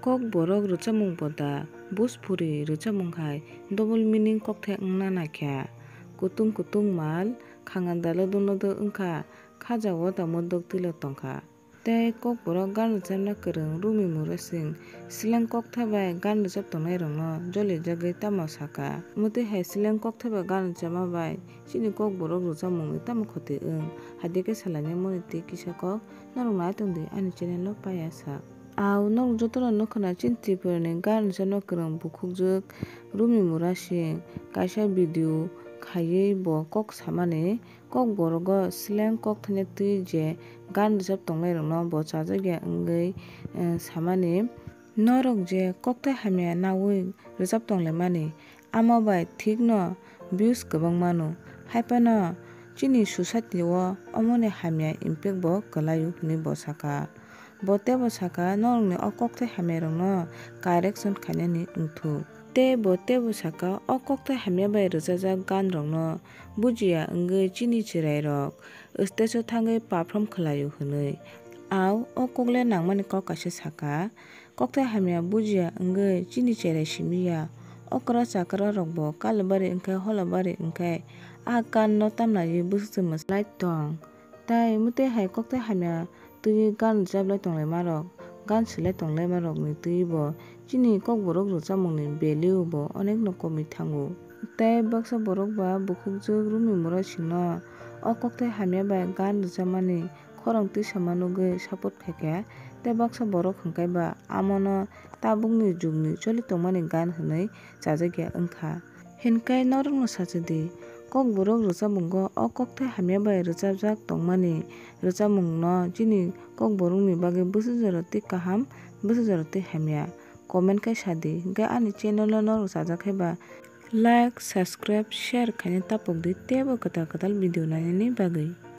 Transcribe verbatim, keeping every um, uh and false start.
Kokborok rwchapmung bo da Bhojpuri rwchapmung hai double meaning kokthai wngna naikha. Kutung kutung mal khanga da lodo lodo wngkha, khaja o da modok twilo tongkha. Tei Kokborok gan rwchapna kwrwng Rumi Mura Singh seleng kokthai bai gan rwchap tongnairokno jolijagwi tamo sakha. Mwtwi hai seleng kokthai bai gan rwchapma bai chini Kokborok rwchapmungni tamo khoti wng? Haikhe salainai moni twi kisa kok norok nai tongdi ani channel o paiya sa. Au norok jotono nukha na chini Tripura ni gan rwchapna kwrwng bukhukjwk Rumi Mura Singh kaisa video khaiwi bo kok samani, Kokborogo seleng kokthaino twi je gan rwchap tongnairokno bo chajakya wngwi, eh, samani, norok je kokthai hamya naui rwchap tonglaimani, amo bai thikno views kwbang mano, haiphano chini society o omoni hamya impact bo kwlaio hwnwi bo sakha. Bo teibo sakha, norokni o kokthai hamyarokno correction khainani wngthuk. Tei bo teibo sakha, o kokthai hamya bai rwchajak ganrokno bujiya wngwi chini chwrairok stage o thangwi perform khlaio hwnwi. Au o kokle nangmani kok kaisa sakha, kokthai hamya bujiya wngwi chini cherai simiya. Okra chakra rokbo kalibari wngkhe holobari wngkhe a ganno tamnaiwi bwswk se mwslai tong. Tai mwtwi hai kokthai hamya twiwi gan rwchaplai tonglaimarok, gan swilai tonglaimarokni twiwi bo chini Kokborok rwchapmungni value bo onekno komwi thango. Tai baksa borok ba bukhukjwk Rumi Mura Singhno o kokthai hamya bai gan rwchapmani khorang twisama nugwi support khaikha, tei baksa borok hwnkhe ba amono tabukni jugni choli tongmani gan hwnwi chajakya wngkha. Hinkhe norokno sacha di, Kokborok rwchapmungo o kokthai hamya bai rwchapjak tongmani rwchapmungno chini Kokborokni bagwi bwswk jora twi kaham, bwswk jora twi hamya? Comment khai sa di. Hinkhe ani channel o norok chajak khe ba like, subscribe, share khaina tapok di teibo kwtal kwtal video nainani bagwi.